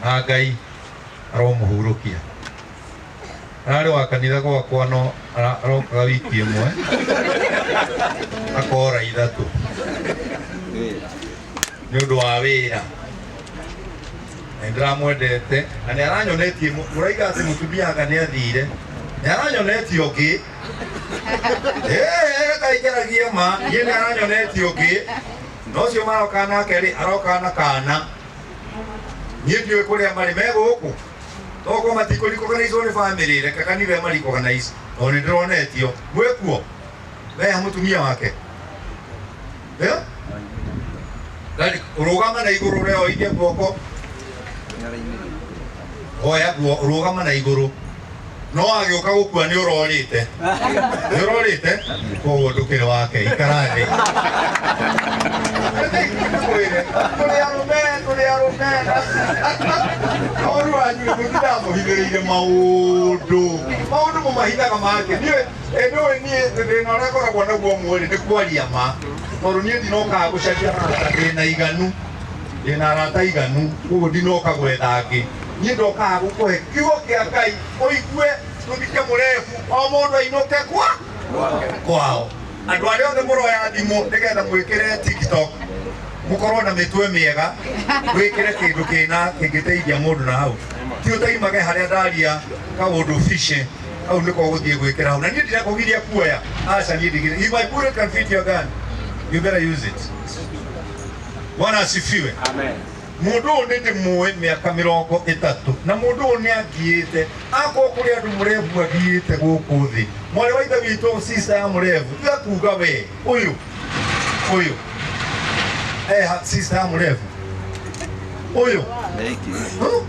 Na Ngai aromũhurũkia. Ararĩ wa kanitha gwakwa no arokaga wiki ĩmwe akora ithatũ nĩ ũndũ wa wĩra. Na nĩndĩramwendete na nĩ aranyonetie, mũraiga atĩ mũtumia anga nĩ athire, nĩ aranyonetie ũngĩ. Ĩĩ, kaingĩragie ma, niĩ nĩ aranyonetie ũngĩ. Na ũcio maroka nake rĩ, aroka na kana. Niĩ ndiũĩ kũrĩa marĩ, me gũkũ. Tokorwo matikũrikoganĩicwo nĩ bamĩrĩ, reke kanitha ĩmarikoganaice. Tondũ nĩ ndĩronetio. Mwĩkuo? Meha mũtumia wake? Eh? Rũgama na igũrũ ũrĩa oige guoko. Oya guo, rũgama na igũrũ. No agĩũka gũkua nĩ ũrorĩte. Nĩ ũrorĩte? Koguo ndũkĩrĩ wake, ikara thĩ. Kwĩre, tũrĩ arũme, tũrĩ arũme. No rĩu wanyu mũtindamũhithĩrĩire maũndũ. Maũndũ mũmahithaga make. Niĩ ndũĩ niĩ thĩna ũrĩa ngoragwo naguo mwĩrĩ nĩ kwaria ma. Tondũ niĩ ndinokaga gũcaria arata, ndĩna iganu. Ndĩna arata iganu, koguo ndinoka gwetha angĩ. Niĩ ndokaga gũkũhe kiugo kĩa Ngai ũigue tũthike mũrebu o mũndũ ainũke kwa kwao. Andũ arĩa othe mũroya thimũ nĩgetha mwĩkĩre TikTok mũkorwo na mĩtwe mĩega wĩkĩre kĩndũ kĩna kĩngĩteithia mũndũ na hau ti ũtaimage harĩa ndaria kaũndũ fiche hau nĩko ũgũthiĩ gwĩkĩra hau na niĩ ndirakũgiria kuoya aca niĩ ndigire. If my bullet can fit your gun, you better use it. Bwana asifiwe. Amen. Mũndũ ũyũ nĩ ndĩmũĩ mĩaka 30 na mũndũ ũyũ nĩ angiĩte akorwo kũrĩ andũ mũrebu angiĩte gũkũ thĩ. Mwarĩ wa ithe witũ sister ya mũrebu tiga kuga we ũyũ ũyũ eha sister ya mũrebu ũyũ. Huh?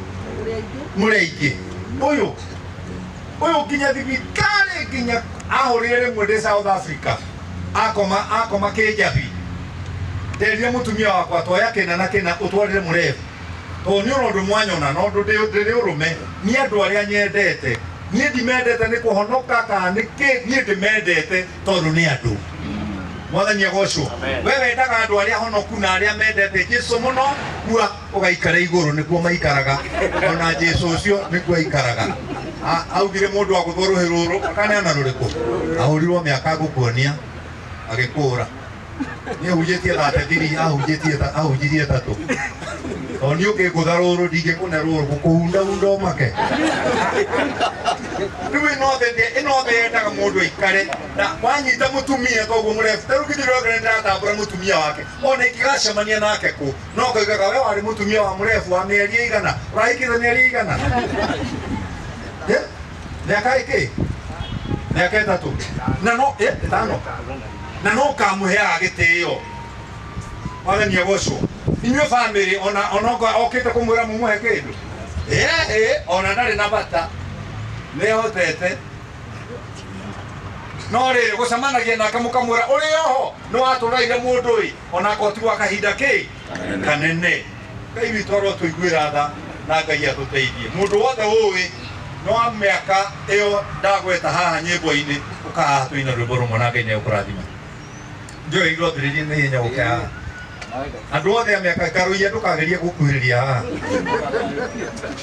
Mũrĩ aingĩ ũyũ ũyũ nginya thibitarĩ nginya ahũrire rĩmwe ndĩ South Africa akoma akoma kĩnjabi nderire mũtumia wakwa twoya kĩna na kĩna ũtwarĩre mũrebu tondũ niĩ ona ũndũ mwanyona na ũndũ ndĩrĩ ũrũme niĩ andũ arĩa nyendete niĩ ndimendete nĩ kũhonoka kana nĩ kĩ niĩ ndĩmendete tondũ nĩ andũ. Mwathani agocwo. Amen. We wendaga andũ arĩa honoku na arĩa mendete Jesu mũno kua ũgaikara igũrũ nĩkuo maikaraga ona Jesu ũcio nĩkuo aikaraga. Augire mũndũ agũthwo rũhĩ rũrũ akaneana rũrĩkũ ahũrirwo mĩaka ngũkuonia agĩkũra niĩ hunjĩtie 33 ahunjĩtie ahunjirie ĩtatũ tondũ niĩ ũngĩngũtha rũrũ ndingĩkũne rũrũ gũkũhundahunda ũmake rĩu ĩno thĩ ĩno thĩ yendaga mũndũ aikare na wanyita mũtumia toguo mũrebu ta rĩu githĩ ndĩrona nĩndĩratambũra mũtumia wake ona ingĩgacemania nake kũ no ngoigaga we warĩ mũtumia wa mũrebu wa mĩeri ĩigana ũrahikĩte mĩeri ĩigana? Eh? Mĩaka ĩkĩ mĩaka 3 na no 5 na no kamũheaga gĩtĩo. Mwathani agocwo. Inyuĩ bamĩrĩ ona ona okĩte kũmwĩra mũmũhe kĩndũ ona ndarĩ na bata nĩehotete no rĩrĩ gũcemanagia nake mũkamwĩra ũrĩ oho nĩ watũraire mũndũ ĩ onako ti gwa kahinda kĩ kanene. Ngai witũ arotũiguĩra tha na Ngai atũteithie. Mũndũ wothe ũĩ no wa mĩaka ĩyo ndagweta haha nyĩmbo-inĩ ũka haha tũine rwĩmbo rũmwe na Ngai nĩegũkũrathima. Ndiũĩ irotĩrĩrie na ihenya ũke haha. Andũ othe a mĩaka karũiya ndũkagerie gũkuhĩrĩria haha.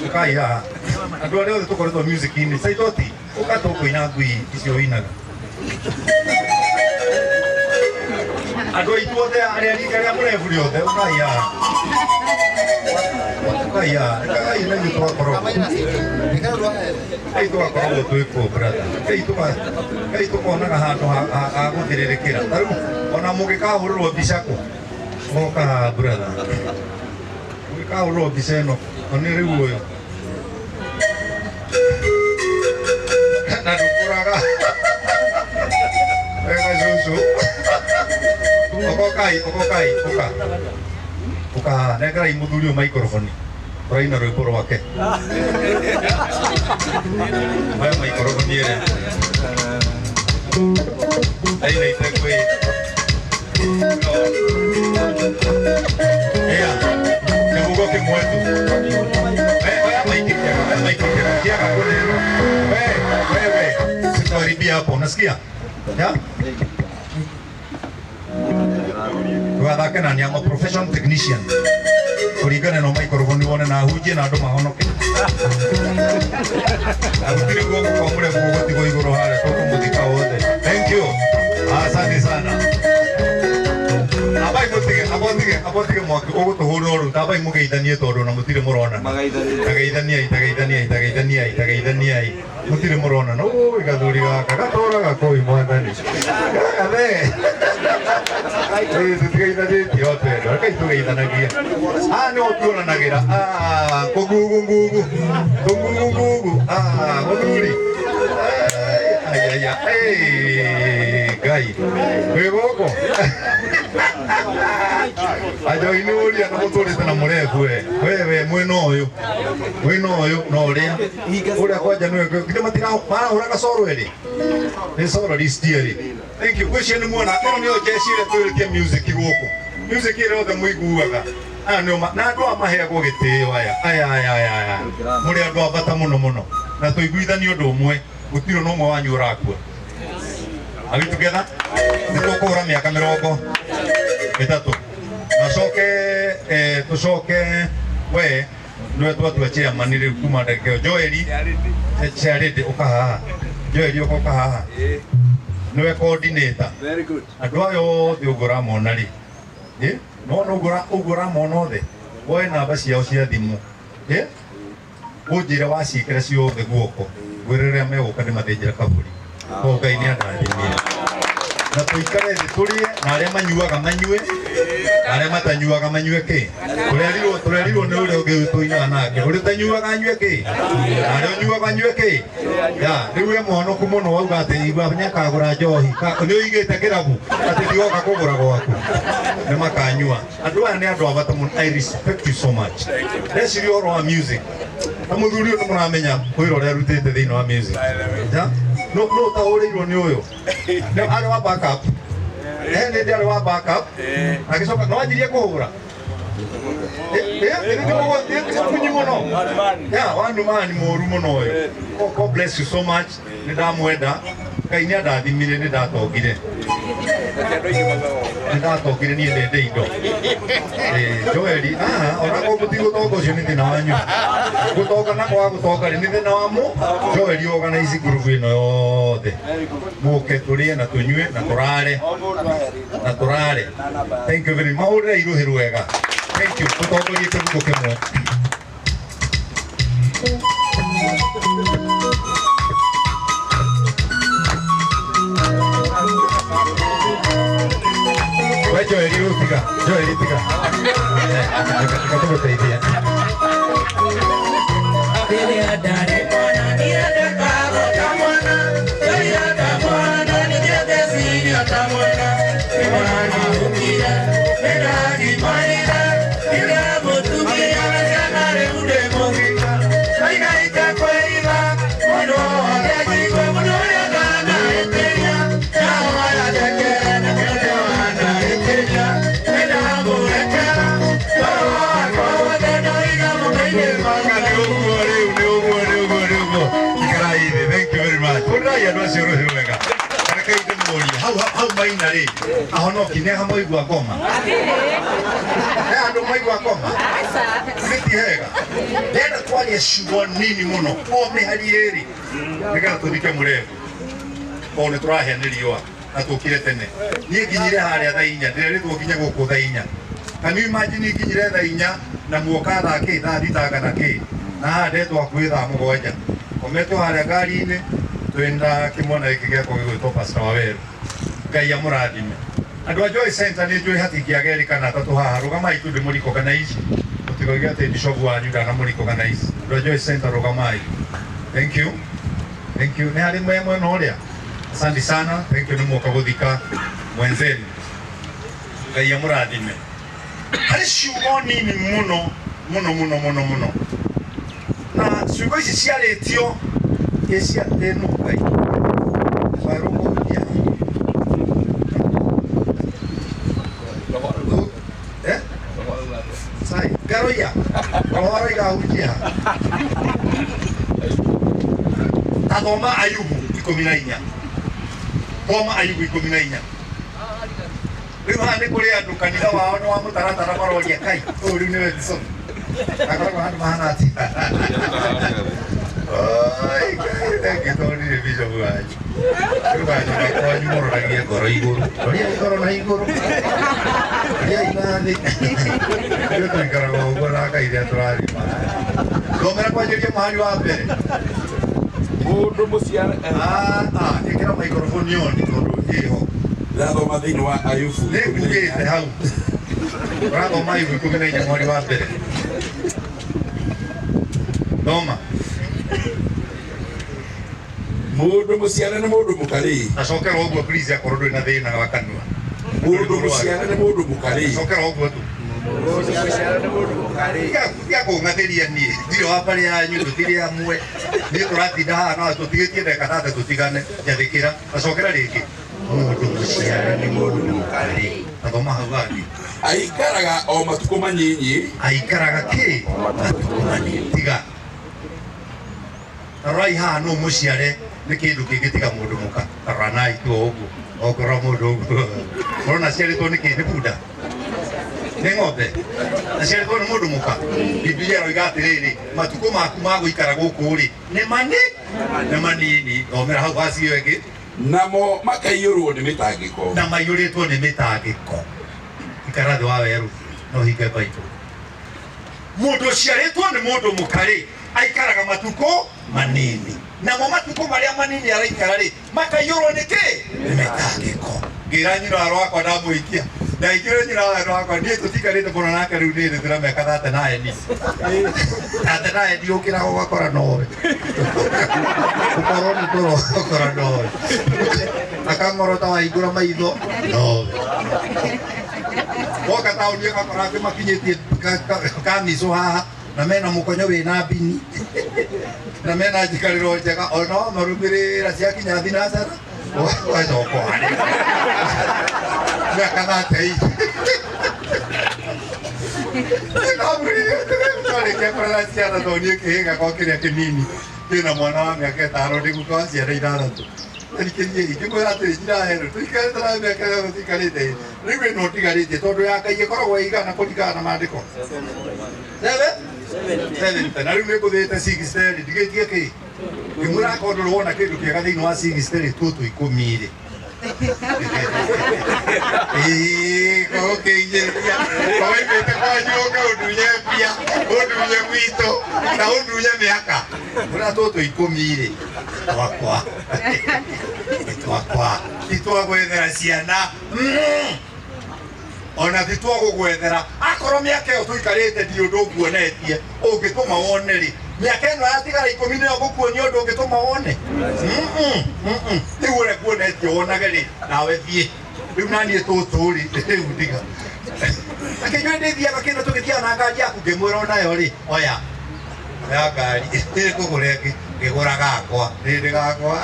Ũkai haha. Andũ arĩa othe tũkoretwo music-inĩ Saitoti ũka tũkũina ngui icio ũinaga. Andũ aitũ othe arĩa rika rĩa mũrebu rĩothe ũkai haha. Ũkai haha. Rekagai na ithuĩ tũgakorwo. Ngai tũgakoragwo twĩ kuo brother. Ngai tũka Ngai tũkonaga handũ ha gũthĩrĩrĩkĩra. Ta rĩu ona mũngĩkahũrĩrwo mbica kũ goka haha brother. Mũngĩkahũrĩrwo mbica ĩno o nĩ rĩu ũyũ. Na ndũkũraga. Wega cũcũ. Okokai, okokai, ũka. Ũka haha, nengerai mũthuri ũyũ microphone. Tũraina rwĩmbo rwake. Oya microphone ĩrĩa. Aina itegwĩ. Ĩa, kĩhugo kĩmwe tu. We, oya maiki kĩaga, oya maiki kĩaga, kĩaga kũneno. We, wewe, sitaharibia hapo, unasikia? Ya? Ndũgathake na ni I'm a professional technician. Kũringana na maikoroboni wone na hunjie na andũ mahonoke. Na gũtirĩ guoko kwa mũremu gũgũtigwo igũrũ harĩa tũkũmũthika wothe. Thank you. Asante sana. Ambai mũtige, abotige, abotige mwaki ũgũtũhũra ũru. Tambai mũgeithanie tondũ na mũtirĩ mũronana. Tageithaniai, tageithaniai, tageithaniai, tageithaniai. Mũtirĩ mũronana. Ũĩ gathuri gaka gatũraga kũu mwathani. Gathe. Ĩĩ tũtigeithanĩtie o tendo. Rekei tũgeithanagie. Haha nĩho tuonanagĩra. Ah, kũngugu ngugu. Kũngugu ngugu. Ah, mũthuri. Ai, ai, ai, ai, Ngai. Wĩ gũkũ? Anjohi nĩ ũria na mũtũrĩte na mũrebu we. We we mwena ũyũ. Mwena ũyũ na ũrĩa. Ũrĩa kwanja nĩwe githĩ matira marahũraga coro ĩrĩ. Nĩ coro list ĩrĩ. Thank you. Gwĩciria nĩ muona ĩno nĩyo jeshi ĩrĩa twĩrĩtie music gũkũ. Music ĩrĩa yothe mũiguaga. Aya nĩo na andũ aya maheagwo gĩtĩo aya. Aya aya aya aya. Mũrĩ andũ a bata mũno mũno. Na tũiguithanie ũndũ ũmwe. Gũtirĩ ona ũmwe wanyu ũrakua. Are we together? Nĩ tũkũhũra mĩaka mĩrongo ĩtatũ. Nacoke tũcoke we nĩwe twatua chairman rĩu kuma ndagĩka ĩyo. Joeli Charity ũka haha. Joeli ũka haha. Nĩwe coordinator. Very good. Andũ aya othe ũguo ũramona rĩ. Nĩwona ũguo ũramona othe. Woe namba ciao cia thimũ. Ũnjĩre waciĩkĩra ciothe guoko. Ngwĩre rĩrĩa megũka ndĩmathĩnjĩre kabũri. Koguo Ngai nĩ andathimire. Na tũikare thĩ tũrĩe na arĩa manyuaga manyue na arĩa matanyuaga manyue kĩ. Tũrerirwo tũrerirwo nĩ ũrĩa ũngĩ tũinaga nake. Ũrĩa ũtanyuaga anyue kĩ. Na arĩa ũnyuaga anyue kĩ. Ya, rĩu we mũhonoku mũno wauga atĩ igua nĩakagũra njohi. Nĩ ũigĩte kĩrabu atĩ ndigoka kũgũra gwaku. Nĩ makanyua. Andũ aya nĩ andũ a bata mũno. I respect you so much. Ndeciria ũhoro wa music. Na mũthuri ũyũ nĩ mũramenya wĩra ũrĩa arutĩte thĩinĩ wa music. Ja? No no ũtaũrĩirwo nĩ ũyũ. Nĩ arĩ wa backup. Nĩ arĩ wa backup. Agĩcoka no anjirie kũhũra. Nĩ mũno. Yeah, one man mũru mũno ũyũ. Oh, God bless you so much. Nĩ ndamwenda. Ngai nĩ andathimire nĩ ndatongire. Nĩ ndatongire niĩ ndende indo. Joeli, ona ko mũtigũtonga ũcio nĩ thĩna wanyu. Gũtonga na kwaga gũtonga rĩ nĩ thĩna wa mũ. Joeli organize group ĩno yothe. Mũke tũrĩe na tũnyue na tũrare. Na tũrare. Thank you very much. Mahũrĩre irũhĩ rwega. Thank you. Tũtongorie kĩbuku kĩmwe. We Joeli rĩu tiga. Joeli tiga. Reke tũgũteithie. Rĩrĩa ndarĩ mwana niendekaga ta mwana, rĩrĩa nda mwana nĩndĩeciria ta mwana. Nĩ mwana ũkire, nĩndagimarire, nĩndamũtumia na ciana rĩu ndĩ mũgima. Ndainaite kwĩrira, mũndũ wothe njigue mũndũ ũrĩa ndanahĩtĩria. Ndahoya ndekere na kĩrĩa wanahĩtĩria. Nĩndamũrekera, ngoro wakwa wothe ndoiga mũkainĩ Nĩ ũguo rĩu, nĩ ũguo, nĩ ũguo, nĩ ũguo. Ikarai thĩ. Thank you very much. Hũrĩrai andũ acio rũhĩ rwega. Rekei ndĩmũrie. Hau hau maina rĩ, ahonoki nĩ ha mwaigua ngoma? He andũ mwaigua ngoma? Nĩ ti hega. Ndĩrenda kwaria ciugo nini mũno, o mĩhari ĩrĩ, nĩgetha tũthike mũrebu. Tondũ nĩ tũrahĩa nĩ riũa na tũkire tene. Niĩ nginyire harĩa thaa inya, ndĩrerirwo nginye gũkũ thaa inya. Can you imagine nginyire thaa inya na muoka thaa kĩ, thaa thita kana kĩ? Na haha ndetwo hakuhĩ thaa mũgwanja. Ngometwo harĩa ngari-inĩ twĩna kĩmwana gĩkĩ gĩakwa gĩgwĩtwo Pastor Waweru. Ngai amũrathime. Andũ a Joy Center nĩ njũĩ hatingĩaga erĩ kana atatũ haha. Rũgamai tu ndĩmũrecognize. Mũtigoige atĩ bishop wanyu ndanamũrecognize. Andũ a Joy Center rũgamai. Thank you. Thank you. Nĩ harĩ mwena ũrĩa. Asante sana. Thank you nĩ muoka gũthika mwenzenu. Ngai amũrathime. Harĩ ciugo nini mũno mũno mũno mũno mũno. Na ciugo ici ciarĩtio ĩ cia ĩno Ngai. Werũ kũhutia. Sai, Ngaroia. Roho aroiga ahunjia. Ta thoma Ayubu 14. Thoma Ayubu 14. Rĩu haha nĩ kũrĩ andũ kanitha wao nĩ wa mũtaratara maroria kai ũyũ rĩu nĩwe bishop. Gakoragwo handũ mahana atĩa? Oi, Ngai, thengiũ tondũ ndirĩ bishop wanyu. Rĩu ganyoke kwanyu mũroragie ngoro igũrũ. Roriai ngoro na igũrũ. Roriai na thĩ. Rĩu tũikaraga ũguo na Ngai rĩrĩa tũrathima. Thomera kwanjĩria mũhari wa mbere. Mũndũ mũciare Ah, ah, ĩkĩra microphone on tondũ ĩho. Ndĩrathoma thĩinĩ wa Ayubu. Nĩ ngugĩte hau. Ũrathoma Ayubu 14 mũhari wa mbere. Thoma. Mũndũ mũciare nĩ mũndũ mũkarĩ. Acokera ũguo please akorwo ndũrĩ na thĩna wa kanua. Mũndũ mũciare nĩ mũndũ mũkarĩ. Acokera ũguo tu. Tiga kũng'athĩria niĩ. Ndirĩ wa mbarĩ yanyu, tũtirĩ amwe. Niĩ tũratinda haha na tũtigĩtie ndagĩka thate tũtigane. Njathĩkĩra. Acokera rĩngĩ. Mũndũ mũciare nĩ mũndũ mũkarĩ. Athoma hau hangĩ. Aikaraga o matukũ manyinyi. Aikaraga kĩ? Matukũ manini. Tiga. Rorai haha no mũciare nĩ kĩndũ kĩngĩ tiga mũndũ mũka. Roranai tu o ũguo. Okorwo mũndũ ũguo. Ũrona aciarĩtwo nĩ kĩ? Nĩ bunda? Nĩ ng'ombe? Aciarĩtwo nĩ mũndũ mũka? Bibilia ĩroiga atĩrĩrĩ, matukũ maku ma gũikara gũkũ rĩ, nĩ mani? Nĩ manini. Thomera hau vaci ĩyo ĩngĩ. Namo makaiyũrwo nĩ mĩtangĩko. Na maiyũrĩtwo nĩ mĩtangĩko. Ikara thĩ wa werũ na ũhinge Bible. Mũndũ ũciarĩtwo nĩ mũndũ mũka rĩ, aikaraga matukũ manini. Namo matukũ marĩa manini araikara rĩ, makaiyũrwo nĩ kĩ? Nĩ mĩtangĩko. Ngĩra nyina wa wakwa ndamũhikia. Ndaingĩra nyina wa wakwa niĩ tũtikarĩte mũno nake rĩu nĩ ndĩra mĩaka thate na eni. Thate na eni ũkĩraga ũgakora nowe. Ũkorwo nĩ toro ũgakora nowe. Akang'orota wahingũra maitho nowe. Woka taũni ũgakora angĩ makinyĩtie kamicũ haha na mena mũkonyo wĩna mbini na mena njikarĩro njega ona marũmĩrĩra ciakinya thinacara ũgacoka harĩa mĩaka thate Twarĩkia kũrera ciana tondũ niĩ kĩhĩga gwa kĩrĩa kĩnini kĩna mwana wa mĩaka ĩtano ndĩguka wa ciana ithathatũ. Thikĩrĩria ingĩkwĩra atĩrĩ njira herũ tũikarĩte na mĩaka yothe tũikarĩte rĩu ĩno ũtigarĩtie tondũ ya Ngai ĩkoragwo ĩigana kũringana na maandĩko. Seven na rĩu nĩ ngũthĩte six ndigĩtie kĩ ngĩmwĩra akorwo ndũrĩ wona kĩndũ kĩega thĩinĩ wa six tũtũ ikũmi rĩ ĩĩ korwo kĩinyĩria korwo imĩte kwanyu ũke ũndunye mbia ũndunye gwitũ na ũndunye mĩaka ũrĩa tũtũ ikũmi rĩ twakwa twakwa ti twa gwethera ciana ona ti twa gũgwethera akorwo mĩaka ĩyo tũikarĩte ndirĩ ũndũ ũkuonetie ũngĩtũma wone rĩ mĩaka ĩno yatigara ikũmi nĩyo ngũkuonia ũndũ ũngĩtũma wone rĩu ũrĩa nguonetie wonage rĩ nawe thiĩ rĩu naniĩ tũtũ rĩ rĩu ndiga akĩnyua ndĩthiaga kĩndũ tũgĩthiaga na ngari yaku ngĩmwĩra onayo rĩ oya oya ngari ngũgũre ĩngĩ ngĩgũra gakwa rĩrĩ gakwa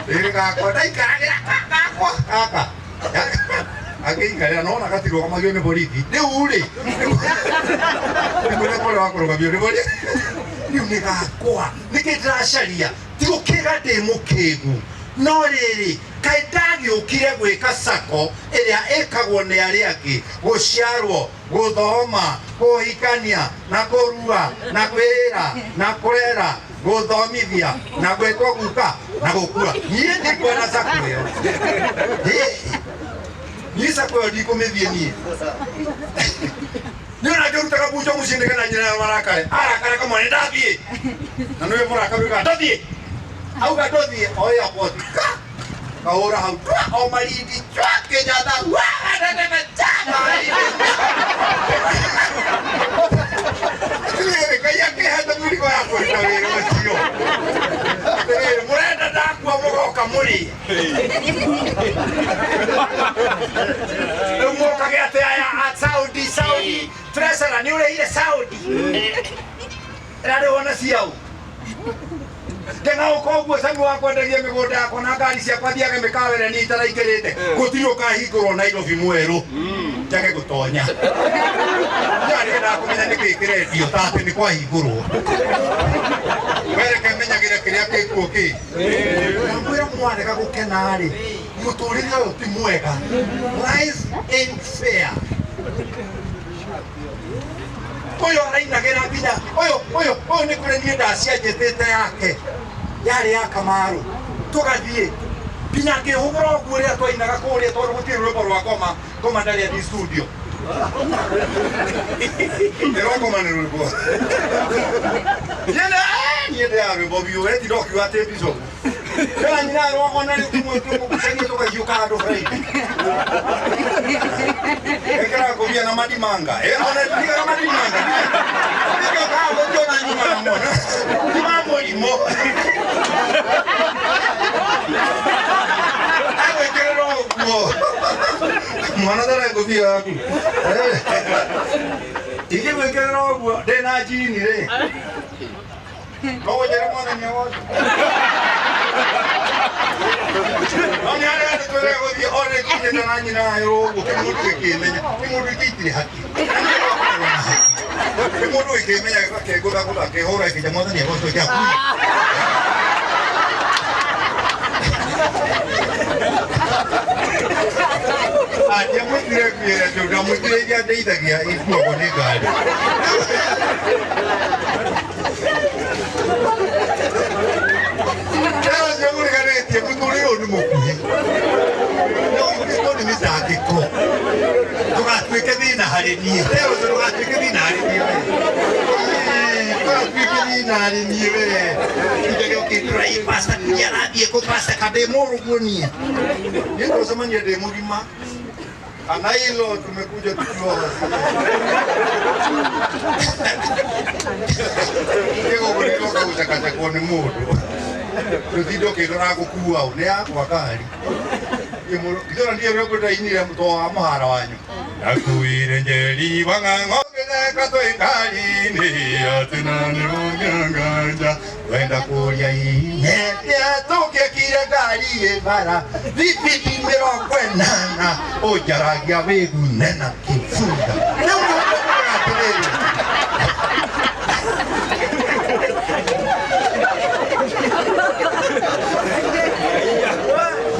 rĩrĩ gakwa ndaikaragĩra gakwa gaka angĩikarĩra nona gatirũgamagio nĩ borithi rĩu rĩ rĩu kũrĩa wa kũrũgamio nĩ borithi rĩu nĩ gakwa nĩkĩ ndĩracaria ti gũkĩga ndĩ mũkĩgu no rĩrĩ kaĩ ndagĩũkire gwĩka sako ĩrĩa ĩkagwo nĩ arĩa angĩ gũciarwo gũthoma kũhikania na kũrua na kwĩra na kũrera gũthomithia na gwĩtwo guka na gũkua niĩ ndikwenda sako ĩyo niĩ sako ĩyo ndikũmĩthiĩ niĩ niĩ ona ngĩrutaga bunjo mũciĩ nĩgetha nyina marakare arakara kamwe nĩ ndathiĩ na nĩwe mũrakaru uga ndathiĩ auga ndũthiĩ oya boti ka kahũra hau twa o marindi twa Kenyatta wa Atĩrĩrĩ Ngai akĩhete mĩrigo ya kũruta wĩra ũcio atĩrĩrĩ mũrenda ndakua mũgoka mũrĩe rĩu mũkage atĩ aya a Saudi Saudi treasurer nĩ ũrĩhire Saudi ĩrarĩhwo na ciau ndeng'aũka ũguo cami wa kwendagia mĩgũnda yakwa na ngari ciakwa thiage mĩkawa ĩrĩa niĩ itaraingĩrĩte gũtirĩ ũkahingũrwo Nairobi mwerũ njage gũtonya nĩendaga kũmenya nĩkĩ kĩrendio ta atĩ nĩ kwahingũrwo wereke menyagĩre kĩrĩa gĩkuo kĩ ndamwĩra mwarega gũkena rĩ mũtũrĩre ũyũ ti mwega life ain't fair. Ũyũ arainagĩra nginya ũyũ ũyũ ũyũ nĩ kũrĩ niĩ ndacianjĩtĩte yake yarĩ ya Kamaru tũgathiĩ nginya ngĩhũgũra ũguo ũrĩa twainaga kũrĩa tondũ gũtirĩ rwĩmbo rwa ngoma ngoma ndarĩ athi studio ĩro ngoma nĩ rwĩmbo niĩ niĩ ndĩ ya rwĩmbo biũ we tinda ũkiuga atĩ bishop Tena nyina rwakwa na rĩu tũmũgucagia tũkahiũka handũ Friday. Ekera ngũbia na madimanga. Eh, ona tiga madimanga. Tiga ka gũtiona nyuma na mwana. Ti ma mũrimũ. Agwĩkĩrĩra ũguo. Mwana tara ngũbia yaku. Ingĩgwĩkĩrĩra ũguo ndĩna njini rĩ. No wonjere mwathani wothe. No nĩ harĩa andũ twĩrega gũthiĩ one kinyĩte na nyina yayo ũguo kĩmũndũ gĩkĩmenya kĩmũndũ gĩitirĩ haki. Kĩmũndũ gĩkĩmenya gĩgakĩgũthagũtha kĩhũra kĩnja mwathani agocwo gĩaku. Ndiamwĩtire ngwĩre ndũ ndamwĩtire iria ndeithagia ikuagwo nĩ ngari. Rĩu ũcio mũriganĩtie mũtũrĩre ũyũ nĩ mũkuhĩ. Na ũyũkĩtwo nĩ mĩtangĩko. Ndũgatuĩke thĩna harĩ niĩ. Rĩu ũcio ndũgatuĩke thĩna harĩ niĩ we. Ndũgatuĩke thĩna harĩ niĩ we. Njage ũkĩndũra ĩ pasta niĩ arathiĩ kũ pasta ka ndĩ mũrũguo niĩ. Niĩ tũcemania ndĩ mũgima. Kana hilo tumekuja tukiwa wazima. Kĩgũgũrĩrwo kagucakacakwo nĩ mũndũ. Rũtindo ũkĩndora gũkua ũ nĩ yakwa ngari. Itũra niĩ rwĩmbo ndainire mũtoo wa mũhara wanyu. Ndakuire njeri wang'ang'o ngĩtheka twĩ ngari-inĩ atĩ na nĩ wanganganja wenda kũria inene tũngĩekire ngari ĩ bara thibidi mĩrongo ĩnana ũnjaragia wĩgune na kĩbunda. Rĩu nĩ ũkuga atĩrĩrĩ.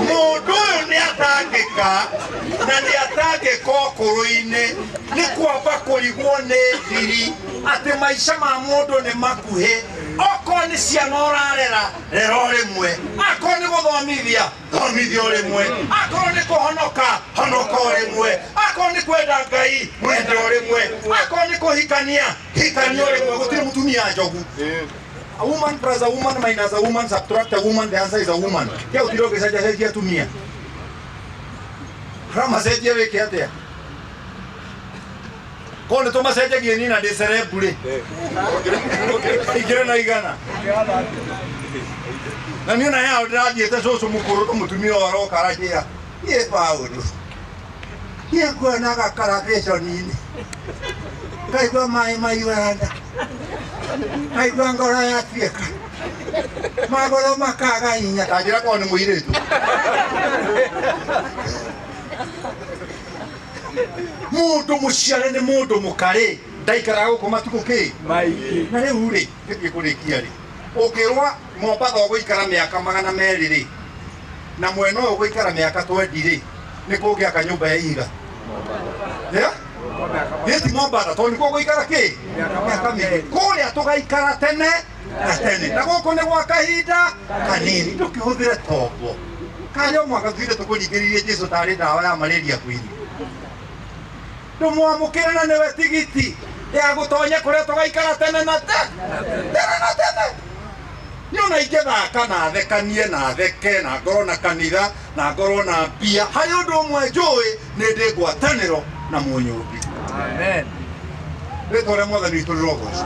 Mũndũ ũyũ nĩ atangĩka na nĩ atangĩka ũkũrũ-inĩ nĩ kwamba kũrigwo nĩ thiri atĩ maica ma mũndũ nĩ makuhĩ okorwo nĩ ciana ũrarera rera o rĩmwe akorwo nĩ gũthomithia thomithia o rĩmwe akorwo nĩ kũhonoka honoka o rĩmwe akorwo nĩ kwenda Ngai mwende o rĩmwe akorwo nĩ kũhikania hikania o rĩmwe gũtirĩ mũtumia njogu. A woman plus a woman minus a woman subtract a woman, the answer is a woman. Kia utiro ũgĩcenjacenjia atumia. Ũramacenjia wĩke atĩa? Korwo nĩ tũmacenjagie niĩ na ndĩ celeb rĩ. Ingĩrĩ na igana. Na niĩ ona yao ndĩrathiĩte cũcũ mũkũrũ ta mũtumia ũyũ aroka aranjĩra, niĩ Paũlũ, niĩ nguonaga karabĩconi-inĩ, ngaigua maĩ maiyũra nda, ngaigua ngoro yatuĩka, magũrũ makaga hinya. Tanjĩra korwo nĩ mũirĩtu. Mũndũ mũciare nĩ mũndũ mũkarĩ ndaikaraga gũkũ matukũ kĩ Maingĩ. Na rĩu rĩ nĩkĩ kũrĩkia rĩ ũngĩrwa Mombatha ũgũikara mĩaka 200 rĩ na mwena ũyũ ũgũikara mĩaka 20 rĩ nĩ kũngĩaka nyũmba ya ihiga. Yeah? Nĩ ti Mombatha tondũ nĩkuo ũgũikara kĩ mĩaka mĩingĩ kũrĩa tũgaikara tene na tene na gũkũ nĩ gwa kahinda kanini ndũkĩhũthĩre tombo karĩa o mwaka tuire tũkũringĩrĩrie Jesu tarĩ ndawa ya malaria kwini ndũmwamũkĩre na nĩwe tigiti ya gũtonya kũrĩa tũgaikara tene na tene tene na tene niĩ ona ingĩthaka na thekanie na theke na ngorwo na kanitha na ngorwo na mbia harĩ ũndũ ũmwe njũĩ nĩ ndĩ ngwatanĩro na mũnyũmbi. Amen. Rĩtwa rĩa mwathani witũ rĩrogocwo.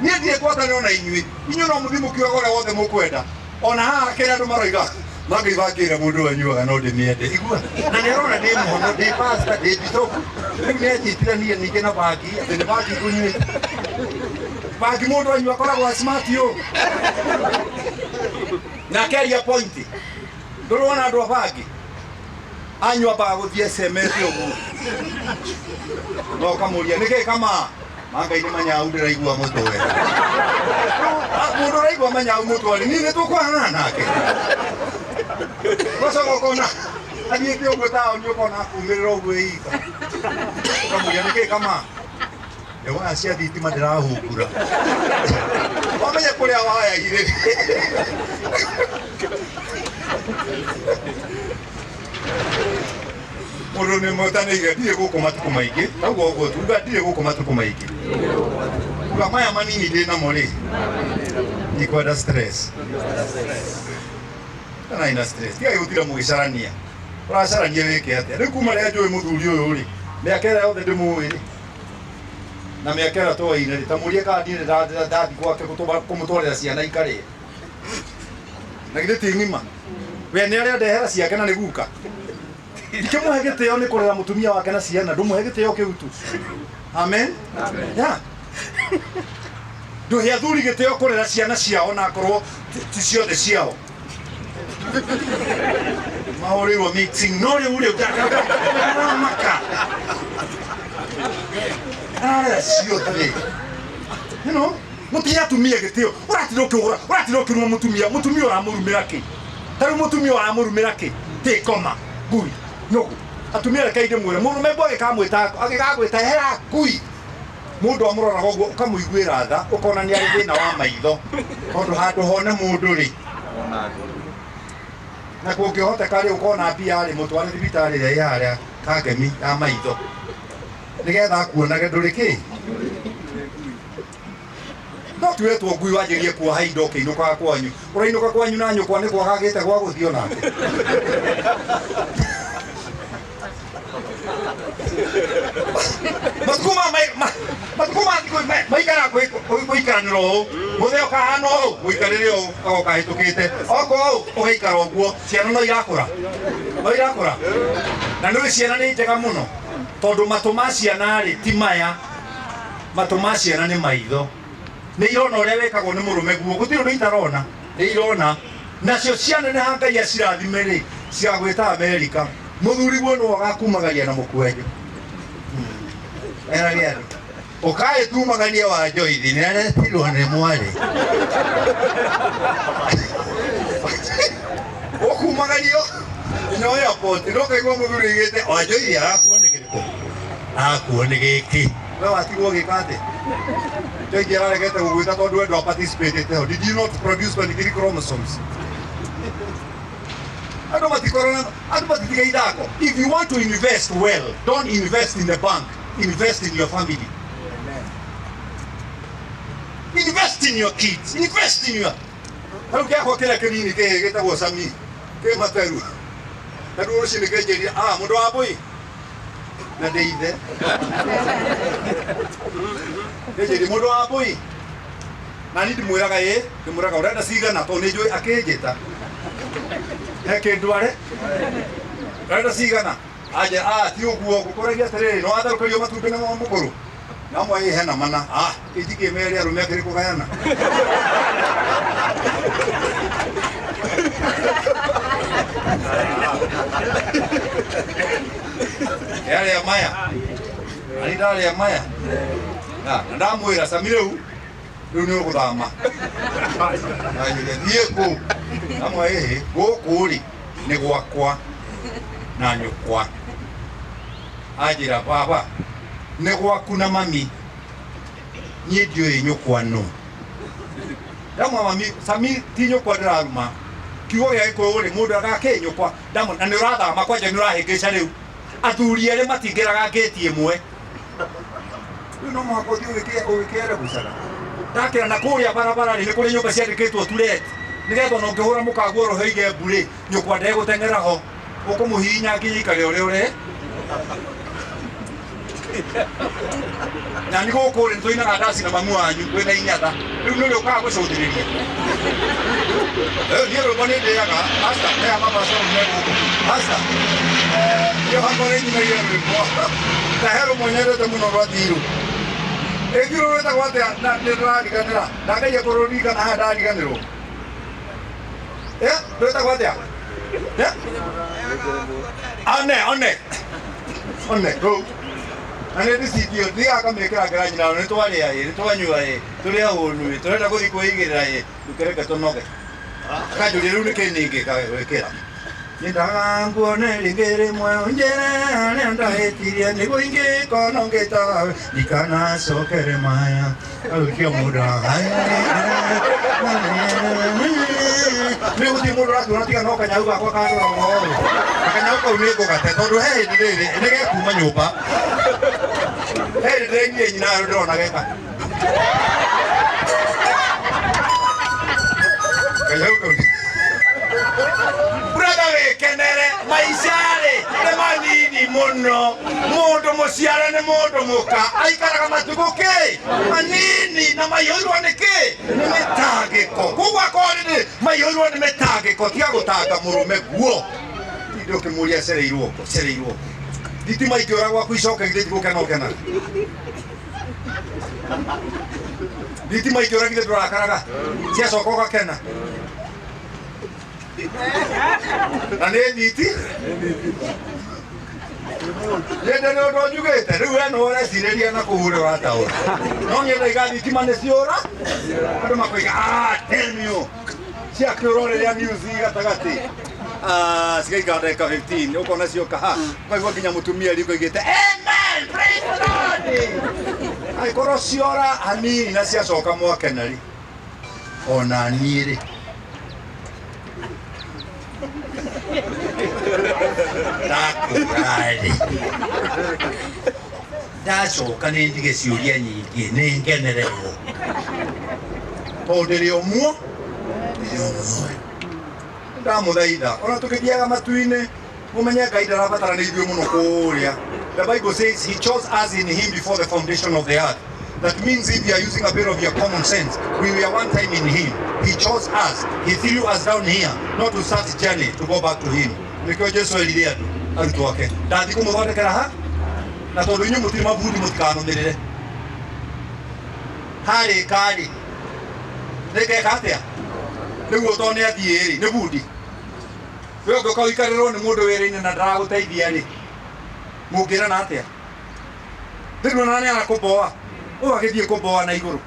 Niĩ ndirĩ ngwatanĩro na inyuĩ inyuĩ no mũthiĩ mũkiugaga ũrĩa wothe mũkwenda ona haha kĩrĩa andũ maroiga mangĩibangĩra mũndũ ũyũ anyuaga no ndĩmĩende igua na nĩ arona ndĩ mũhono ndĩ pastor ndĩ bishop rĩu nĩ anjĩtire niĩ ningĩ na bangi atĩ nĩ bangi ngũnyuĩte bangi mũndũ anyua akoragwo smart ũũ na akeria point ndũrona andũ a bangi anyua ambaga gũthiĩ ecemete ũguo na ũkamũria nĩkĩ kama mangai nĩ manyau ndĩraigua mũtwe mũndũ ũraigua manyau mũtwe rĩ niĩ nĩ tũkwanana nake ũgacoka ũkona athiĩte ũguo taũni ũkona akumĩrĩra ũguo ĩika ũkamũria nĩkĩ kama Nĩ waya cia thitima ndĩrahungura. Wamenya kũrĩa waya irĩ. Mũndũ nĩ mũtanĩire ndirĩ gũkũ matukũ maingĩ. Tauga ũguo tuga ndirĩ gũkũ matukũ maingĩ. Uga maya manini ndĩ namo rĩ. Ndikwenda stress. Kana ina stress. Tiga gũtira mũgĩcarania. Ũracarania wĩke atĩa? Rĩu kuma rĩrĩa njũĩ mũthuri ũyũ rĩ, mĩaka ĩrĩa yothe ndĩmũĩ rĩ, na mĩaka ĩrĩa twoine rĩ, ta mũrie kana niĩ nĩ ndathiĩ gwake kũmũtwarĩra ciana ikarĩe. Na githĩ ti ng'ima? We nĩ arĩa ndehera ciake na nĩ guka. Ndikĩmũhe gĩtĩo nĩ kũrera mũtumia wake na ciana, ndũmũhe gĩtĩo kĩu tu. Amen. Yeah. Ndũhe athuri gĩtĩo kũrera ciana ciao na akorwo ti ciothe ciao. Mahũrĩirwo meeting no rĩu rĩ ndaramaka. Ararera ciothe. You know, mũtihe atumia gĩtĩo. Ũratinda ũkĩũgũra, ũratinda ũkĩruma mũtumia, mũtumia ũramũrumĩra kĩ? Ta rĩu mũtumia ũramũrumĩra kĩ? Tĩ koma, ngui, nũgũ. Atumia rekei ndĩmwĩre, mũrũme mbwa agĩkamwĩta, agĩgagwĩta hera ngui. Mũndũ amũroraga ũguo ũkamũiguĩra tha, ũkona nĩ arĩ thĩna wa maitho. Tondũ handũ hone mũndũ rĩ, na kũngĩhoteka rĩ, ũkona mbia rĩ, mũtware thibitarĩ ĩrĩa ĩ harĩa Kangemi ya maitho. Nĩgetha akuonage ndũrĩ kĩ. No tiwetwo ngui wanjĩrie kuoha indo ũkĩinũkaga kwanyu. Ũrainũka kwanyu na nyũkwa nĩ kwaga agĩte gwa gũthiĩ onake. Matukũ ma matukũ ma thikũ maikara gũikaranĩra ũũ. Mũthee ũkahana ũũ, mũikarĩre ũũ, agoka ahĩtũkĩte. Oka ũũ, ũgaikara ũguo. Ciana no irakũra. No irakũra. Na nĩũĩ ciana nĩ njega mũno. Tondũ matũ ma ciana rĩ, ti maya. Matũ ma ciana nĩ maitho. Nĩ irona ũrĩa wĩkagwo nĩ mũrũme guo. Gũtirĩ ũndũ itarona. Nĩ irona. Nacio cianeneha Ngai acirathime rĩ, cigagwĩta Amerika. Mũthuri guo nĩwe ũgakumagaria na mũkwenjũ. Erage andũ. Ũkaĩtumagania wa Joyce nĩ aretirwo nĩ mwarĩ. Ũkumagario no airport no kaigua mũthuri oigĩte wa Joyce arakuo nĩ kĩrĩkũ? Arakuo nĩ gĩkĩ. We watigwo ũgĩka atĩa? Joyce araregete gũgwĩta tondũ we ndwa participate ho. Did you not produce 23 chromosomes? Andũ matikorana, andũ matitiga ithako. If you want to invest well, don't invest in the bank, invest in your family. Invest in your kids, invest in your Rĩu kĩakwa kĩrĩa kĩnini kĩ gĩtagwo Sami kĩ materu. Na rĩu rũcinĩ kĩnjĩria, ah mũndũ wa mbũi na ndĩ ithe. Kĩnjĩria mũndũ wa mbũi na niĩ ndĩmwĩraga ĩ ndĩmwĩraga ũrenda cigana tondũ nĩ njũĩ akĩnjĩta he kĩndũ are ũrenda cigana anje ah ti ũguo ngũkũragia atĩrĩrĩ nĩ watherũkĩrio matumbĩ na mũkũrũ na mwe ĩ hena mana ah kĩnjikĩ merĩ arũme akĩrĩ kũgayana yarĩa maya na ndarĩa maya na ndamwĩra Sami rĩu rĩu nĩ ũgũthama anjĩria thiĩ kũ amwe ĩhĩ gũkũ rĩ nĩ gwakwa na nyũkwa anjĩra baba nĩ gwaku na mami niĩ ndiũĩ nyũkwa nũ ndamwa mami Sami ti nyũkwa ndĩraruma kiugo gĩa gĩkũyũ rĩ mũndũ agakĩ nyũkwa ndamwa na nĩ ũrathama kwanja nĩ ũrahĩngĩca rĩu athuri erĩ matingĩraga ngĩti ĩmwe rĩu no mũhaka ũthiĩ ũgĩkĩere gucaga ndakĩra na kũrĩa barabara rĩ nĩ kũrĩ nyũmba ciandĩkĩtwo tureti nĩgetha ona ũngĩhũra mũkaguo roho ige mbu rĩ nyũkwa ndegũteng'era ho ũkũmũhihinya nginya ikare ũrĩa ũre na nĩ gũkũ rĩ nĩtũinaga ndaci na mamu wanyu wĩna inyatha rĩu nĩ ũrĩa ũkaga gũcũthĩrĩria niĩ rwĩmbo nĩ ndĩaga asta mea mama coro me gũkũ asta niĩ hakwa nĩ nyinagia rwĩmbo na he rũmwe nyendete mũno rwa thiirũ ĩthiirũ rwĩtagwo atĩa na nĩ ndĩrariganĩra ndageria kũrũririkana haha ndariganĩrwo rwĩtagwo atĩa one one one rũu na nĩ ndicitio thiaga ngamĩkĩra ngĩra nyina nĩ twarĩa ĩ nĩ twanyua ĩ tũrĩ ahũnu ĩ tũrenda gũthiĩ kwĩigĩrĩra ĩ ndũkĩreke tũnoge akanjũria rĩu nĩkĩ ningĩ gwĩkĩra Nyendaga nguone rĩngĩ rĩmwe ũnjĩre harĩa ndahĩtirie nĩguo ingĩkorwo ngĩtawe ndikanacokere maya arũkia mũndũ nĩ gũthiĩ mũndũ ũratuona tiga no kanyau gakwa kandora ũũ na kanyau kau nĩ ngũgate tondũ he hĩndĩ rĩrĩ nĩ gekuma nyũmba he hĩndĩ ndĩrainire nyina ndĩrona geka kanyau kau brother wĩkenere maica-rĩ nĩ manini mũno mũndũ mũciare nĩ mũndũ mũka aikaraga matukũ kĩ manini na maiyũirwo nĩ kĩ nĩ mĩtangĩko koguo akorwo nĩ maiyũirwo nĩ mĩtangĩko tiga gũtanga mũrũme guo tinde ũkĩmũria acereirwo kũ acereirwo kũ thitima ikĩũra gwaku icoke githĩ ndigũkena ũkenaga thitima ikĩũra githĩ ndũrakaraga ciacoka ũgakena na nĩ thiti nyende nĩ ũndũ njugĩte rĩu we nĩwe ũrecirĩria na kũu ũrĩa ũrataũra no niĩ ndaiga thitima nĩ ciũra andũ makoiga "Ah, damn you." Ciakĩũra rĩrĩa news gatagatĩ. Ah, cigaikara ndagĩka 15 ũkona cioka ha ũkaigua nginya mũtumia riko oigĩte amen praise the Lord angĩkorwo ciora hanini na ciacoka mwakena rĩ ona niĩ rĩ ndakũra rĩ ndacoka nĩ ndige ciũria nyingĩ nĩ ngenererwo tondũ ndĩrĩ o muo ndĩrĩ o muoyo ndamũthaitha ona tũkĩthiaga matu-inĩ mũmenye Ngai ndarabatara nĩ ithuĩ mũno kũrĩa. The Bible says he chose us in him before the foundation of the earth. That means if you are using a bit of your common sense, we were one time in him. He chose us. He threw us down here, not to start a journey, to go back to him. Nĩkĩo Jesu erire andũ arutwo ake ndathiĩ kũmũthondekera ha na tondũ inyuĩ mũtirĩ mabundi mũtikanũmĩrĩre harĩka rĩ nĩngeka atĩa rĩu tondũ nĩ athiĩ rĩ nĩ bundi we ũngĩũka ũikarĩrwo nĩ mũndũ wĩra-inĩ na ndaragũteithia rĩ mũngĩrana atĩa rĩu ona nĩ arakũmboa ũyũ agĩthiĩ kũmboa na igũrũ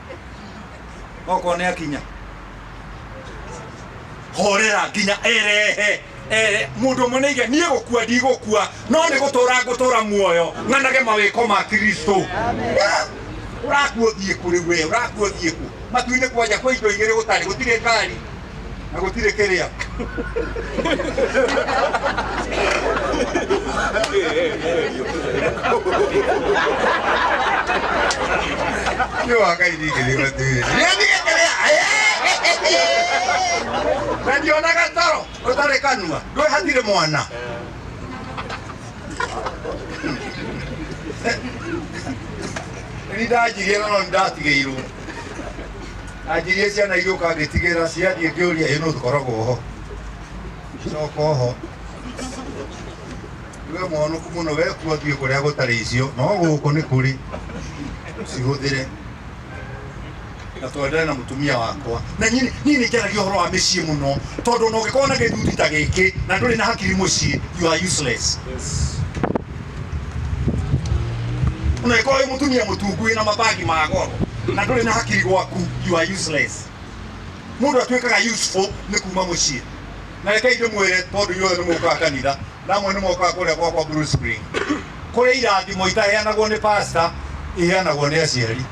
okorwo nĩ akinya horera nginya erehe ere mũndũ ũmwe nĩige niĩ gũkua ndigũkua no nĩ gũtũra ngũtũra muoyo ng'anage mawĩko ma Kristo. Ũrakua ũthiĩ kũ rĩu we ũrakua ũthiĩ kũ matu-inĩ kwanja kwĩ indo igĩrĩ gũtarĩ gũtirĩ ngari na gũtirĩ kĩrĩa nĩ wa Ngai ningĩ matu-inĩ nĩathiĩ kĩrĩa na ndionaga toro ũtarĩ kanua ndũĩ hatirĩ mwana nĩ ndanjirie no nĩ ndatigĩirwo anjirie ciana igĩũka ngĩtigĩra ciathiĩ ngĩũria ĩ no tũkoragwo ho coka oho we mwonoku mũno wekua thiĩ kũrĩa gũtarĩ icio no gũkũ nĩ kũrĩ cihũthĩre na twendane na mũtumia wakwa na niĩ nĩ njaragia ũhoro wa mĩciĩ mũno tondũ ona ũngĩkorwo na gĩthundi ta gĩkĩ na ndũrĩ na hakiri mũciĩ, you are useless. Ona ĩkorwo wĩ mũtumia mũtungu wĩna mabagi ma goro na ndũrĩ na hakiri gwaku, you are useless. Mũndũ atuĩkaga useful nĩ kuma mũciĩ na rekei ndĩmwĩre tondũ inyuothe nĩ mũkaga kanitha na amwe nĩ mokaga kũrĩa gwakwa Blue Spring kũrĩ irathimo itaheanagwo nĩ pastor iheanagwo nĩ aciari.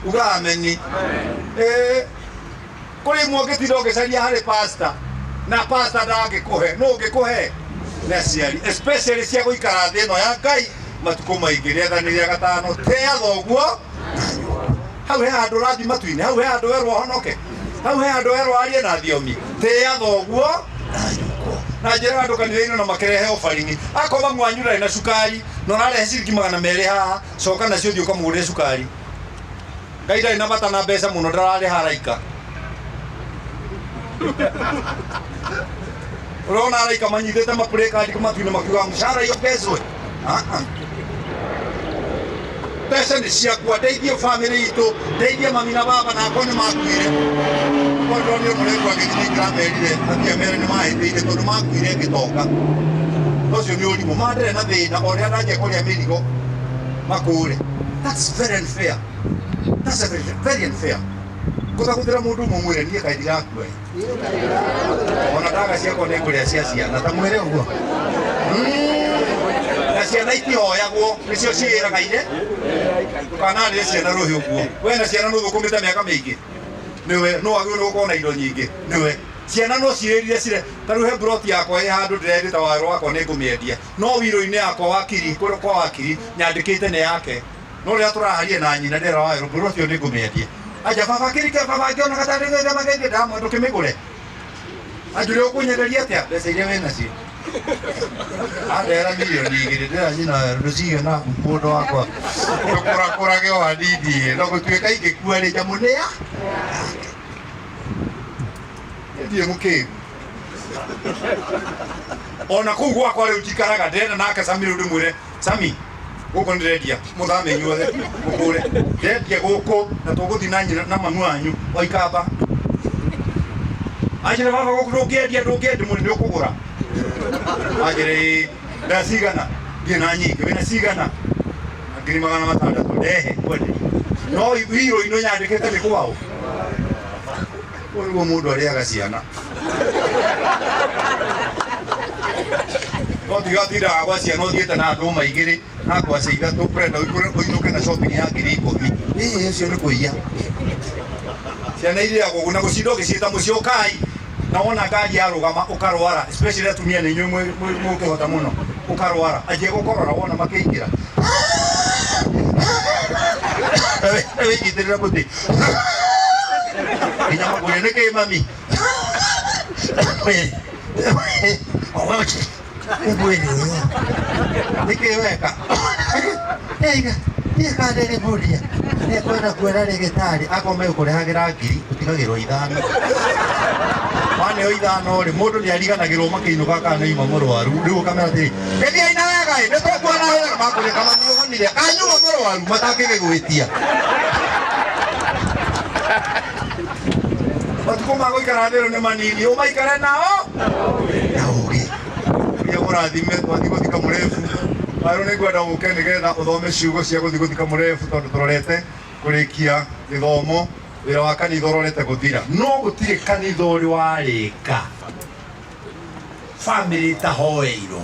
Uga ameni. Kũrĩ imwe ũngĩtinda ũgĩcaria harĩ pastor na pastor ndangĩkũhe no ũngĩkũhe nĩ aciari especially cia gũikara thĩ ĩno ya Ngai matukũ maingĩ. Rĩathani rĩa gatano tĩa thoguo hau he handũ ũrathiĩ matu-inĩ hau he handũ werwo ũhonoke hau he handũ werwo arie na thiomi tĩa thoguo na nyũkwa na njĩra andũ kanitha-inĩ na makĩrehe obarini akorwo mamu wanyu ndarĩ na cukari na ũrarehe ciringi 200 haha coka nacio thiĩ ũkamũgũrĩre cukari. Ngai ndarĩ na bata na mbeca mũno ndararĩha araika ũrona araika manyitĩte mapurĩkandi matu-inĩ makiuga mũcara iongezwe. Mbeca nĩ ciakwa ndeithie bamĩrĩ itũ ndeithie mami na baba na akorwo nĩ makuire korwo ndonire mũrengwa agĩthiĩ nĩndĩramerire athiĩ amere nĩ mahĩtĩire tondũ makuire ngĩtonga ũcio nĩ ũrimũ mandere na thĩna o rĩrĩa ndanjia kũrĩa mĩrigo makũre. That's very unfair. That's very, very unfair. Ngũthagũthĩra mũndũ ũmwe mwĩre niĩ kaĩ ndirakua ona ndaga ciakwa nĩ ngũrĩa cia ciana ta mwĩre ũguo. Na ciana itihoyagwo nĩcio ciĩraga ire ndũkanarĩre ciana rũhĩ ũguo. We na ciana nũthũkũmĩte mĩaka mĩingĩ nĩwe no wagĩrĩirwo nĩ gũkorwo na indo nyingĩ nĩwe ciana no ciĩrire cire ta rĩu he mburoti yakwa ĩ handũ ndĩrerĩte waro wakwa nĩ ngũmĩendia no wiro-inĩ yakwa wakiri kũrĩa kwa wakiri nyandĩkĩte nĩ yake no rĩrĩa tũraharia na nyina ndĩra waero mburoti ĩyo nĩ ngũmĩendia anja baba kĩrike baba ngĩonaga ta ndĩgĩte magenge ndamwe ndũkĩmĩgũre anjũria ũkũnyenderia atĩa mbeca iria wĩ nacio andehera milioni igĩrĩ ndĩra nyina werũ ndũcige na mũndũ wakwa ndũkũrakũrage o hanini no gũtuĩka ingĩkua rĩ nyamũ nĩ ya ndirĩ mũkĩgu ona kũu gwakwa rĩu njikaraga ndĩrenda nake Sami rĩu ndĩmwĩre Sami gũkũ nĩndĩrendia mũthame inyuothe mũkũre ndendia gũkũ na tũgũthiĩ na nyina na mamu wanyu o ikamba anjĩra baba gũkũ ndũngĩendia ndũngĩendia mũndũ nĩ ũkũgũra anjĩra ĩĩ ndacigana ndirĩ na nyingĩ wĩna cigana 600,000 ndehe kwenderia no wiro ino nyandĩkĩte nĩ kwao ũyũ nĩguo mũndũ arĩaga ciana no tiga tindaga gwa ciana ũthiĩte na ndũma igĩrĩ na ngwacĩ ithatũ ũrenda ũinũke na shopping ya 10,000 ĩĩ ũcio nĩ kũiya ciana irĩagwo ũguo na gũcinda ũgĩciĩta mũciĩ ũkai na wona ngari yarũgama ũkarwara especially atumia nĩ inyuĩ mũngĩhota mũno ũkarwara anjie gũkorora wona makĩingĩra wĩnyitĩrĩra mũtĩ nginya makũria nĩkĩ mami mwĩrĩ ũyũ nĩkĩ weka niĩ kandĩrĩ mũria nĩkwenda kuona rĩgĩtarĩ akorwo megũkũrehagĩra ngiri ũtigagĩrwo ithano waneo ithano rĩ mũndũ nĩ ariganagĩrwo makĩinũka kana nĩ ima mũrwaru rĩu ũkamera atĩrĩ gĩthiai na wega ĩ nĩtũkuona wega makũria kama nĩũhonire kanyuma mũrwaru matangĩgĩgwĩtia matukũ ma gũikara thĩ ĩno nĩ manini ũmaikare nao na ũgĩ ũrĩa mũrathime twathiĩ gũthika mũrebu warũ nĩ ngwenda ũke nĩgetha ũthome ciugo cia gũthiĩ gũthika mũrebu tondũ tũrorete kũrĩkia gĩthomo wĩra wa kanitha ũrorete gũthira no gũtirĩ kanitha ũrĩ warĩka bamĩrĩ ĩtahoeirwo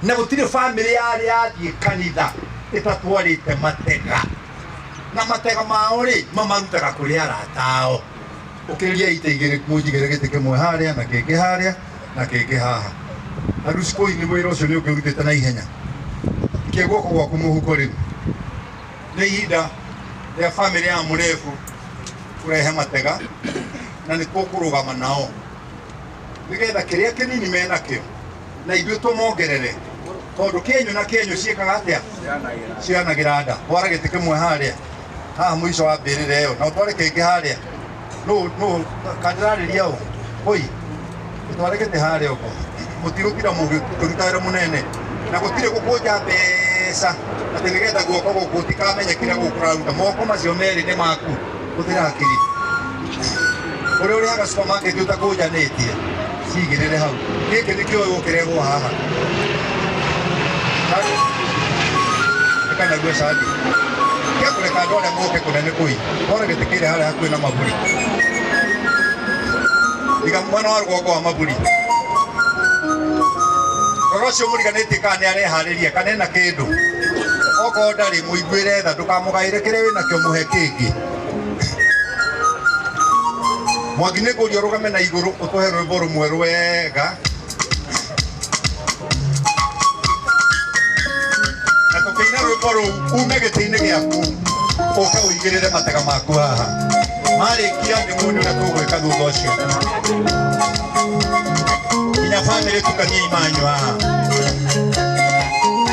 na gũtirĩ bamĩrĩ yarĩ yathiĩ kanitha ĩtatwarĩte matega na matega mao rĩ mamarutaga kũrĩ arata ao ũkĩrĩria itĩ igĩrĩ mũnjigĩre gĩtĩ kĩmwe harĩa na kĩngĩ harĩa na kĩngĩ haha arucikũi nĩ wĩra ũcio nĩ ũkĩrutĩte na ihenya ikia guoko gwaku mũhuko rĩu nĩ ihinda rĩa bamĩrĩ ya mũrebu kũrehe matega na nĩ tũkũrũgama nao nĩgetha kĩrĩa kĩnini menakĩo na ithuĩ tũmongerere tondũ kĩenyũ na kĩenyũ ciĩkaga atĩa cianagĩra nda twara gĩtĩ kĩmwe harĩa haha mũico wa mbĩrĩra ĩyo na ũtware kĩngĩ harĩa nũ nũ kandĩrarĩria ũ oi ũtware gĩtĩ harĩa ũguo mũtigũtira mũgĩruta wĩra mũnene na gũtirĩ gũkũnja mbeca atĩ nĩgetha guoko gũkũ gũtikamenye kĩrĩa gũkũ ũraruta moko macio merĩ nĩ maku hũthĩra hakiri ũrĩa ũrĩhaga supermarket ũtakũnjanĩtie cigĩrĩre hau gĩkĩ nĩkĩo gũkĩrehwo haha ĩkanague candi kia kũreka andũ arĩa moke kũnene kũi twara gĩtĩ kĩrĩa harĩa hakuhĩ na maburi iga mwena wa rũgongo wa maburi rora ũcio mũriganĩtie kana nĩ areharĩria kana ena kĩndũ okorwo ndarĩ mũiguĩre tha ndũkamũgaĩre kĩrĩa wĩnakĩo mũhe kĩngĩ Mwangi nĩ ngũria ũrũgame na igũrũ ũtũhe rwĩmbo rũmwe rwega na tũkĩina rwĩmbo rũu ume gĩtĩ-inĩ gĩaku ũke ũigĩrĩre matega maku haha marĩkia nĩ muone ũrĩa tũgwĩka thutha ũcio nginya bamĩrĩ tukanie imanyu haha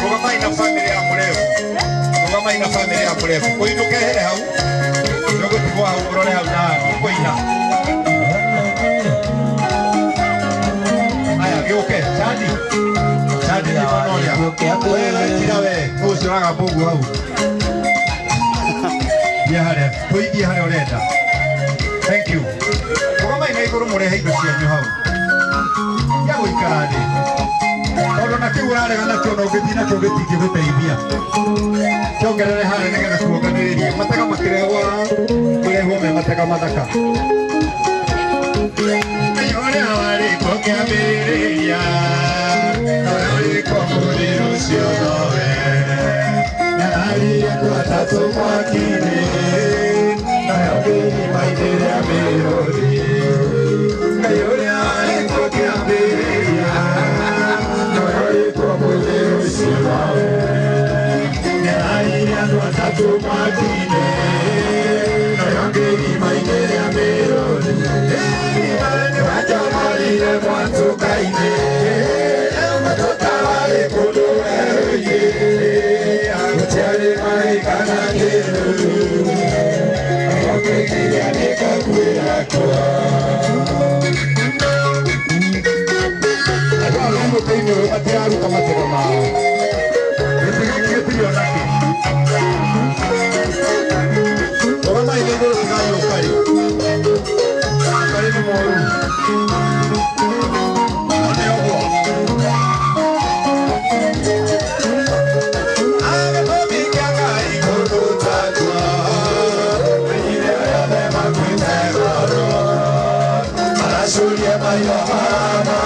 rũgamai na bamĩrĩ ya mũrebu rũgamai na bamĩrĩ ya mũrebu kũinũke here hau nĩũgũtigwo hau ũrore hau na kũina aya gĩũke candi candi thiĩ mwena ũrĩa wewe tira we ũcio ũragamba ũguo hau thiĩ harĩa tũithiĩ harĩa ũrenda thank you rũgamai na igũrũ mũrehe indo cianyu hau ya gũikara thĩ tondũ na kĩu ũrarega nakĩo na ũngĩthiĩ nakĩo gĩtingĩgũteithia kĩongerere harĩa nĩgetha tuonganĩrĩrie matega makĩrehwo haha marehwo me Matega mathaka. Ũrĩa warĩ kuo kĩambĩrĩria, nowe ũrĩ kuo mũthiro ũcio nowe. Nĩararirie andũ atatũ mwaki-inĩ, nayo kĩrima-inĩ rĩa mĩrũthi. Ngai ũrĩa warĩ kuo kĩambĩrĩria, nowe ũrĩ kuo mũthiro ũcio nowe. Nĩararirie andũ atatũ mwaki-inĩ, nayo kĩrima-inĩ rĩa mĩrũthi. Nĩwanjomorire mwatũka-inĩ, tũtawarĩ kũndũ werũ-inĩ, gũtiarĩ maĩ kana kĩruru, ũkĩngiria nĩngakuĩra kuo. Andũ aya me mũtĩ-inĩ ũyũ matiraruta matega mao. Gĩtĩ gĩkĩ gĩtirĩ ona kĩ. Rũgamai na igũrũ tigai ũkarĩ. Ũkarĩ nĩ mũũru. One ũguo. Agĩtũmi kĩa Ngai kũruta kuo, menyire arĩa othe makuĩte ngoro, maracurie maitho ma